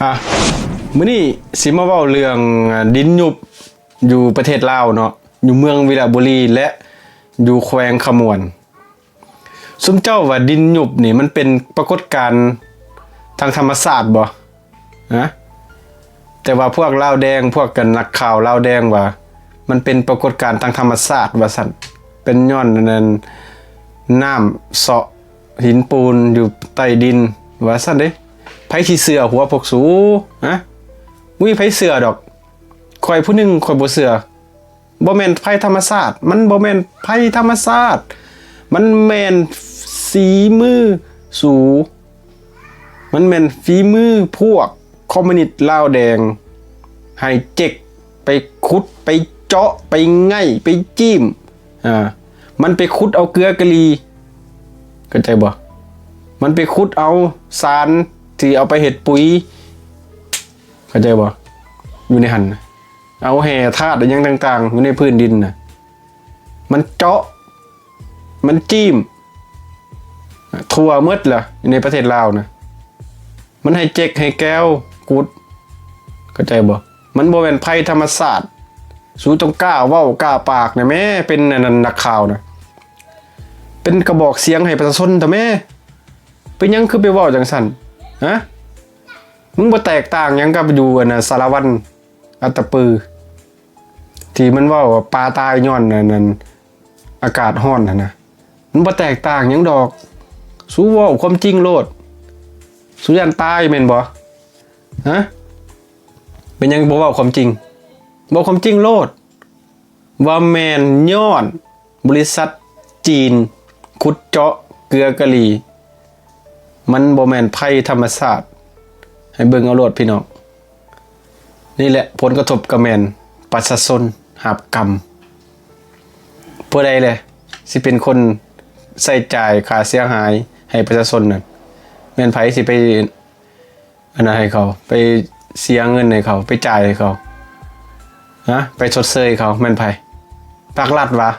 ອ່ະ ມື້ນີ້ຊິມາເວົ້າເລື່ອງດິນຍຸບຢູ່ປະເທດລາວເນາະ ຢູ່ເມືອງວິລະບູລີ ແລະ ຢູ່ແຂວງຂະໝວນ. ຊຸມເຈົ້າວ່າດິນຍຸບນີ້ມັນເປັນປາກົດການທາງທຳມະຊາດບໍ່? ຮະ? ແຕ່ວ່າພວກລາວແດງ ພວກກັນນັກຂ່າວລາວແດງວ່າ ມັນເປັນປາກົດການທາງທຳມະຊາດວ່າຊັ້ນ, ເປັນຍ້ອນອັນນັ້ນ ນ້ຳເຊາະຫີນປູນຢູ່ໃຕ້ດິນວ່າຊັ້ນເດ້. ໃຜຊິເຊື່ອຫົວພວກສູ? ຮະ? ບໍ່ມີໃຜເຊື່ອດອກ. ຂ້ອຍຜູ້ໜຶ່ງ ຂ້ອຍບໍ່ເຊື່ອ. ບໍ່ແມ່ນໄພທຳມະຊາດ, ມັນບໍ່ແມ່ນໄພທຳມະຊາດ, ມັນແມ່ນຝີມືສູ, ມັນແມ່ນຝີມືພວກຄອມມູນິດລາວແດງ ໃຫ້ເຈັກໄປຂຸດ ໄປເຈາະ ໄປໄງ່ ໄປຈີ້ມ. ອ່າ ມັນໄປຂຸດເອົາເກືອກະຫຼີ, ເຂົ້າໃຈບໍ່? ມັນໄປຂຸດເອົາສານທີ່ເອົາໄປເຮັດປຸຍ, ເຂົ້າໃຈບໍ່? ຢູ່ໃນຫັ້ນນະ ເອົາແຮ່ທາດອີ່ຫຍັງຕ່າງໆ ຢູ່ໃນພື້ນດິນນະ ມັນເຈາະ ມັນຈີ້ມ ທົ່ວໝົດລະ ຢູ່ໃນປະເທດລາວນະ. ມັນໃຫ້ເຈັກໃຫ້ແກວຂຸດ, ເຂົ້າໃຈບໍ່? ມັນບໍ່ແມ່ນໄພທຳມະຊາດ. ສູຕ້ອງກ້າເວົ້າກ້າປາກນະແມ້, ເປັນອັນນັ້ນນັກຂ່າວນະ, ເປັນກະບອກສຽງໃຫ້ປະຊາຊົນຕະແມ້. ເປັນຫຍັງຄືໄປເວົ້າຈັ່ງຊັ້ນ? ຮະ? ມັນບໍ່ແຕກຕ່າງຫຍັງກັບຢູ່ອັນນະ ສາລະວັນ ອັດຕະປື ທີ່ມັນເວົ້າວ່າປາຕາຍຍ້ອນອັນນັ້ນ ອາກາດຮ້ອນຫັ້ນນະ, ມັນບໍ່ແຕກຕ່າງຫຍັງດອກ. ສູເວົ້າຄວາມຈິງໂລດ. ສູຢ້ານຕາຍແມ່ນບໍ່? ຮະ? ເປັນຫຍັງບໍ່ເວົ້າຄວາມຈິງ? ເວົ້າຄວາມຈິງໂລດ. ວ່າແມ່ນຍ້ອນບໍລິສັດຈີນຂຸດເຈາະເກືອກະຫຼີ, ມັນບໍ່ແມ່ນໄພທຳມະຊາດ. ໃຫ້ເບິ່ງເອົາໂລດພີ່ນ້ອງ. ນີ້ແຫຼະ ຜົນກະທົບກະແມ່ນປະຊາຊົນຮັບກຳ. ຜູ້ໃດແຫຼະຊິເປັນຄົນໃຊ້ຈ່າຍຄ່າເສຍຫາຍໃຫ້ປະຊາຊົນນັ້ນ? ແມ່ນໃຜຊິໄປ ອັນນັ້ນໃຫ້ເຂົາ, ໄປເສຍເງິນໃຫ້ເຂົາ, ໄປຈ່າຍໃຫ້ເຂົາ, ຮະ? ໄປຊົດເຊີຍເຂົາ, ແມ່ນໃຜ? ພາກລັດຫວາ?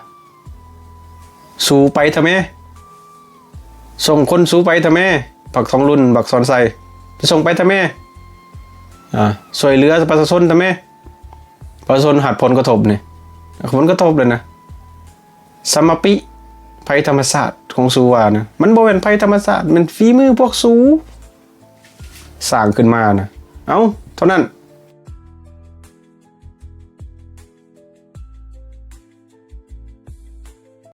ສູໄປທະແມ້, ສົ່ງຄົນສູໄປທະແມ້, ບັກທອງລຸນ, ບັກສອນໄຊ, ໄປສົ່ງໄປທະແມ້. ອ່າ ຊ່ວຍເຫຼືອປະຊາຊົນທຳແມ່, ປະຊາຊົນຮັບຜົນກະທົບນີ້, ຜົນກະທົບເລີຍນະ. ສະມາປິ ໄພທຳມະຊາດຂອງສູວ່ານະ, ມັນບໍ່ແມ່ນໄພທຳມະຊາດ, ແມ່ນຝີມືພວກສູ ສ້າງຂຶ້ນມານະ. ເອົ້າ ເທົ່ານັ້ນ,